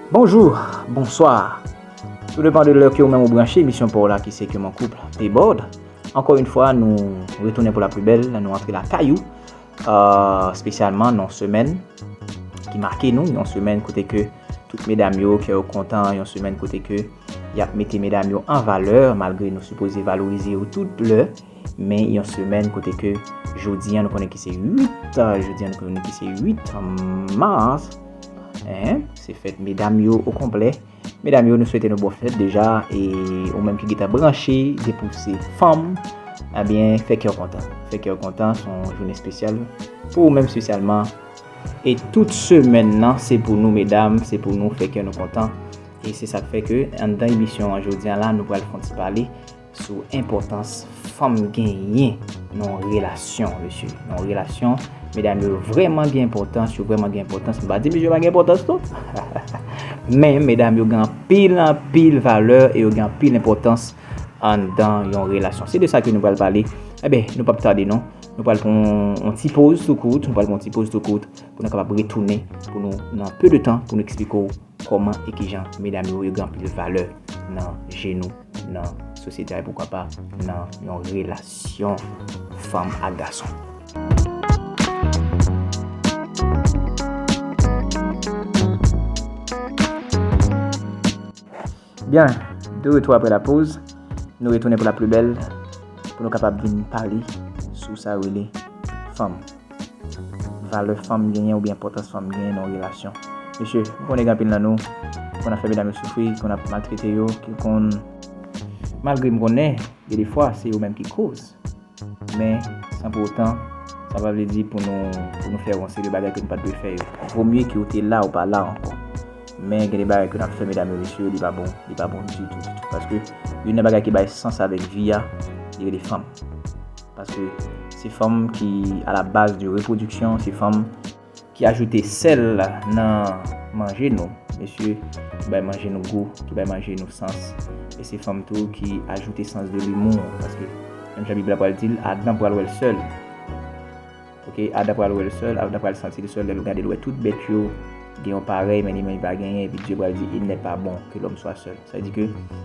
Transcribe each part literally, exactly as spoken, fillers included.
Bonjou, bonswa. Tou depan de lè ke ou menm ou branche emisyon pa w la ki se Ke Mon Couple Déborde. Ankò yon fwa, nou retounen pou la pli bèl, nou antre lakay ou. Euh, espesyalman nan semèn ki make nou, yon semèn kote ke tout medam yo, kè yo kontan, yon semèn kote ke y ap mete medam yo an valè, malgre nou sipoze valorize yo tout lè, men yon semèn kote ke jodi a nou konnen ki se uit, jodi a nou konnen ki se uit mas, en, se fèt medam yo okonplè. Medam yo, nou swete nou bòn fèt deja, e ou menm ki gentan branche, depi w se fanm, ebyen, fè kè w kontan. Fè kè w kontan, se yon jounen espesyal pou ou menm espesyalman. E tout semèn nan, se pou nou, medam, se pou nou fè kè nou kontan. E se sa k fè ke, anndan emisyon an jodi a la, nou pral fè yon ti pale sou enpòtans fanm genyen nan yon relasyon, mesye. Nan yon relasyon, medam yo vrèman gen enpòtans, yo vrèman gen enpòtans. M pa di mesye pa gen enpòtans, non. Men, medam yo gen anpil, anpil valè e yo gen anpil enpòtans anndan yon relasyon. Se de sa ke nou pral pale. Eben, nou p ap tade, non. Nou pral pran yon ti poz tou kout, nou pral pran yon ti poz tou kout pou nou kapab retounen, pou nou, nan peu de tan, pou nou eksplike w kòman e kijan medam yo, yo gen anpil valè nan je nou, nan sosyete a, e poukwa pa nan yon relasyon fanm ak gason. Byen, de retour après la pause, nou retounen pou la pli bèl, pou nou kapab vin pale sou sa yo rele fanm. Valè fanm genyen oubyen enpòtans fanm genyen nan yon relasyon. Mesye, m konnen gen anpil nan nou ki konn ap fè medam yo soufri, ki konn ap maltrete yo, ki konn, malgre m konnen gen de fwa se yo menm ki koz, men san pou otan, sa pa vle di pou nou, pou nou fè yon seri de bagay ke nou pa t dwe fè yo. Vo mye ke w te la ou pa la ankò. Men gen de bagay ke n ap fè, medam e mesye, li pa bon, li pa bon ditou, ditou. Paske youn nan bagay ki bay sans avèk vi a, li rele fanm. Paske se fanm ki a la baz de repwodiksyon, se fanm ki ajoute sèl nan manje nou, mesye, ki bay manje nou gou, ki bay manje nou sans. E se fanm tou ki ajoute sans de l'humour, paske menm jan Bib la pral di l, Adan pral wè l sèl. Ok, Adan pral wè l sèl, Adan pral santi l sèl, lè l gade l wè tout bèt yo gen yon parèy, men li menm li pa genyen, epi Dye pral di, il n'est pas bon que l'homme soit seul. Sa vle di ke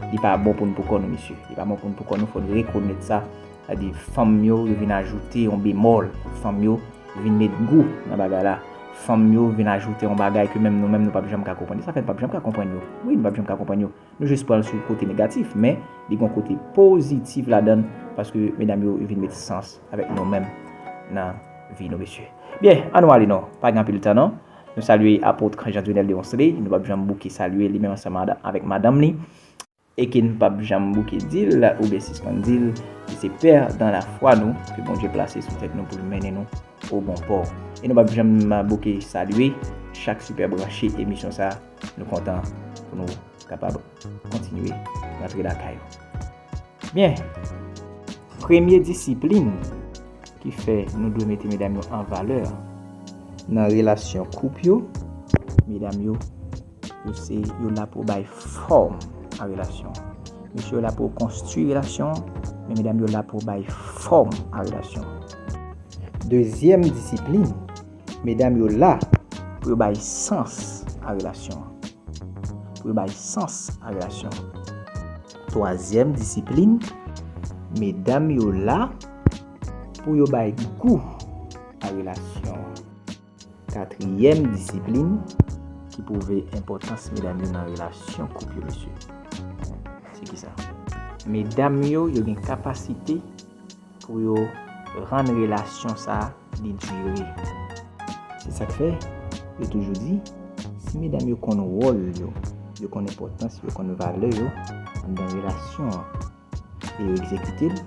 li pa bon pou n pou kò nou, mesye. Li pa bon pou n pou kò nou, fò n rekonèt sa. Sa vle di fanm yo, yo vin ajoute yon bemòl. Fanm yo vin met gou nan bagay la. Fanm yo vin ajoute yon bagay ke menm nou menm nou p ap janm ka konprann. E sa fè n p ap janm ka konprann yo. Wi, nou p ap janm ka konprann yo. Nou jis pran l sou kote negatif, men li gen yon kote pozitif ladan l, paske medam yo, yo vin met sans avèk nou menm nan vi nou, mesye. Byen, ann nou ale non, pa gen anpil tan non. Nou salye Apot Jean Dionel Deroncelet, nou p ap janm bouke salye li menm ansanm avèk madanm li. E ke n p ap janm bouke di l oubyen sispann di l, li se pè dan lafwa nou, ke Bondye plase sou tèt nou pou l mennen nou o bon pò. E nou p ap janm bouke salye chak sipè branche emisyon sa a. Nou kontan pou nou kapab kontinye rantre lakay ou. Byen, premye disiplin ki fè nou dwe mete medam yo an valè nan relasyon koup yo, medam yo, yo se, yo la pou bay fòm a relasyon an. Mesye yo la pou konstwi relasyon an, men medam yo la pou bay fòm a relasyon an. Dezyèm disiplin, medam yo la pou yo bay sans a relasyon an. Pou yo bay sans a relasyon an. Twazyèm disiplin, medam yo la pou yo bay gou a relasyon an. Katriyèm disiplin ki pwouve enpòtans medam yo nan relasyon koup yo, mesye. Se ki sa? Medam yo, yo gen kapasite pou yo rann relasyon sa a li dire. Se sa k fè, yo toujou di, si medam yo konn wòl yo, yo konn enpòtans yo, yo konn valè yo anndan relasyon an, e yo egzekite l,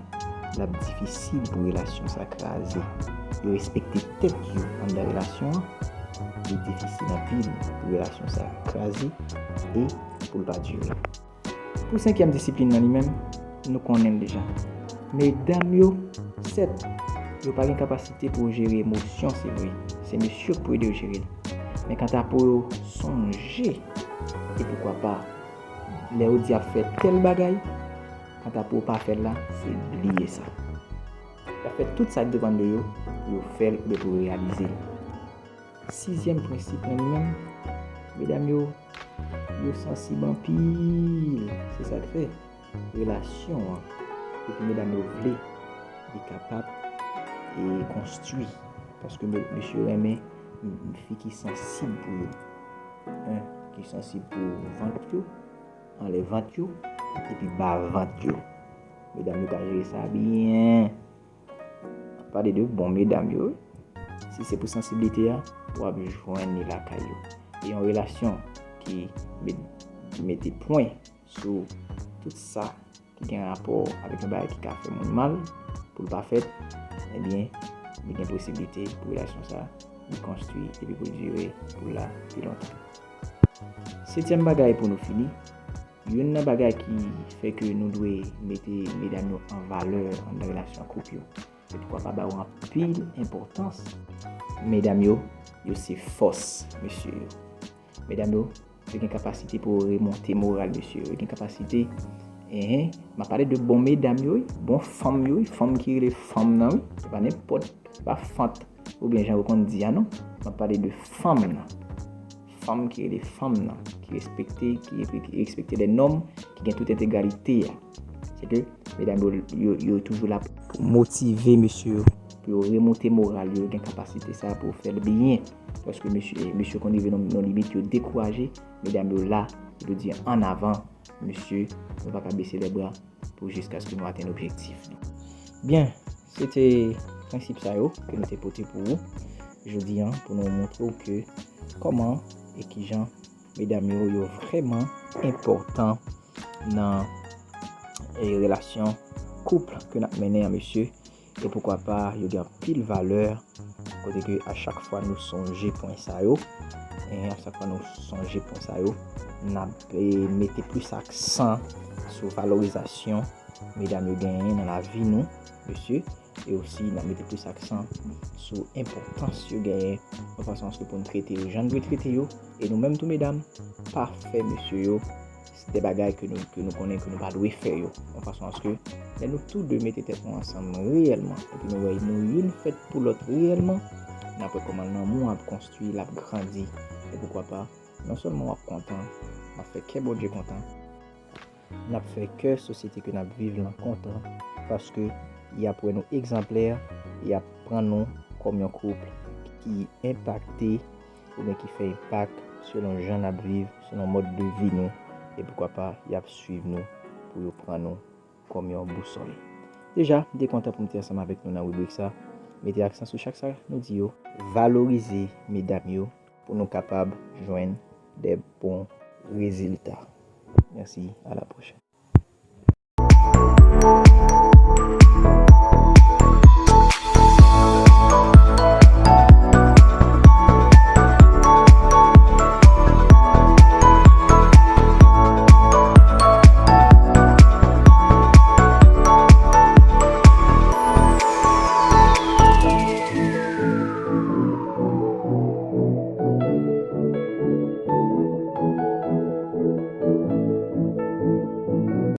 l ap difisil pou relasyon sa kraze. Yo respekte tèt yo anndan relasyon an, li difisil anpil pou relasyon sa kraze e pou l pa dire. Pou senkyèm disiplin nan li menm, nou konnen l deja. Medam yo, sèt, yo pa gen kapasite pou yo jere emosyon, se vre. Se mesye yo k pou ede yo jere l. Men kanta pou yo sonje, e poukwa pa, lè yo di y ap fè tèl bagay, kanta pou yo pa fè l la, se bliye sa. Y ap fè tout sa k depann de yo pou yo fè l oubyen pou yo reyalize l. Sizyèm prensip nan li menm, medam yo, Yo sansib anpil. Se sa k fè relasyon an, depi medam yo vle, li kapab e konstwi. Paske me- mesye renmen fi ki sansib pou yo. Hein, ki sansib pou vant yo, anlè vant yo, epi ba vant yo. Medam yo ka jere sa byen. Pale de bon medam yo. Si se pou sansiblite a, w ap jwenn li lakay yo. E yon relasyon ki met- ki mete pwen sou tout sa ki gen rapò avèk yon bagay ki ka fè moun mal, pou l pa fèt, ebyen, li gen posiblite pou relasyon sa li konstwi epi pou l dire pou la pi lontan. Setyèm bagay pou nou fini, youn nan bagay ki fè ke nou dwe mete medam yo an valè anndan relasyon koup yo, se poukwa pa ba yo anpil enpòtans. Medam yo, yo se fòs mesye yo. Medam yo, yo gen kapasite pou yo remonte moral mesye yo. Yo gen kapasite, enhen, m ap pale de bon medam yo, wi, bon fanm yo, wi, fanm ki rele fanm nan, wi. Se pa nenpòt, se pa fant oubyen jan yo konn di a non. M ap pale de fanm nan. Fanm ki rele fanm nan, ki respekte, ki, ki respekte lè nonm, ki gen tout entegralite a. Se ke medam yo, yo, yo toujou la pou motive mesye yo, pou yo remonte moral yo, yo gen kapasite sa pou yo fè l byen. Paske mesye, mesye konn rive nan yon limit, yo dekouraje, medam yo la, yo di an avan, mesye, nou pa ka bese lè bra pou jiskaske nou atenn objektif nou. Byen, se te prensip sa yo ke nou te pote pou ou jodi an, pou nou montre w ke kòman e kijan medam yo, yo vrèman enpòtan nan e, relasyon koup ke n ap mennen an mesye, e poukwa pa yo gen anpil valè, kote ke a chak fwa nou sonje pwen sa yo, e a chak fwa nou sonje pwen sa yo, n ap e, mete plis aksan sou valorizasyon medam yo genyen nan lavi nou mesye, e osi n ap mete plis aksan sou enpòtans yo genyen, yon fason aske pou n trete yo jan n dwe trete yo, e nou menm tou medam, pa fè mesye yo de bagay ke nou, ke nou konnen ke nou pa dwe fè yo, yon fason aske lè nou tou de mete tèt nou ansanm reyèlman, epi nou wè nou youn fèt pou lòt reyèlman, n ap wè kòman lanmou an ap konstwi, l ap grandi, e poukwa pa, non sèlman w ap kontan, n ap fè kè Bondye kontan, n ap fè kè sosyete ke n ap viv lan kontan, paske y ap wè nou egzanplè, y ap pran nou kòm yon koup ki enpakte oubyen ki fè enpak selon jan n ap viv, selon mòd de vi nou, e poukwa pa y ap swiv nou pou yo pran nou kòm yon bousòl. Deja, m te kontan pou m te ansanm avèk nou nan ribrik sa, mete aksan sou chak sa nou di yo, valorize medam yo pou nou kapab jwenn de bon rezilta. Mèsi, a la pwochèn.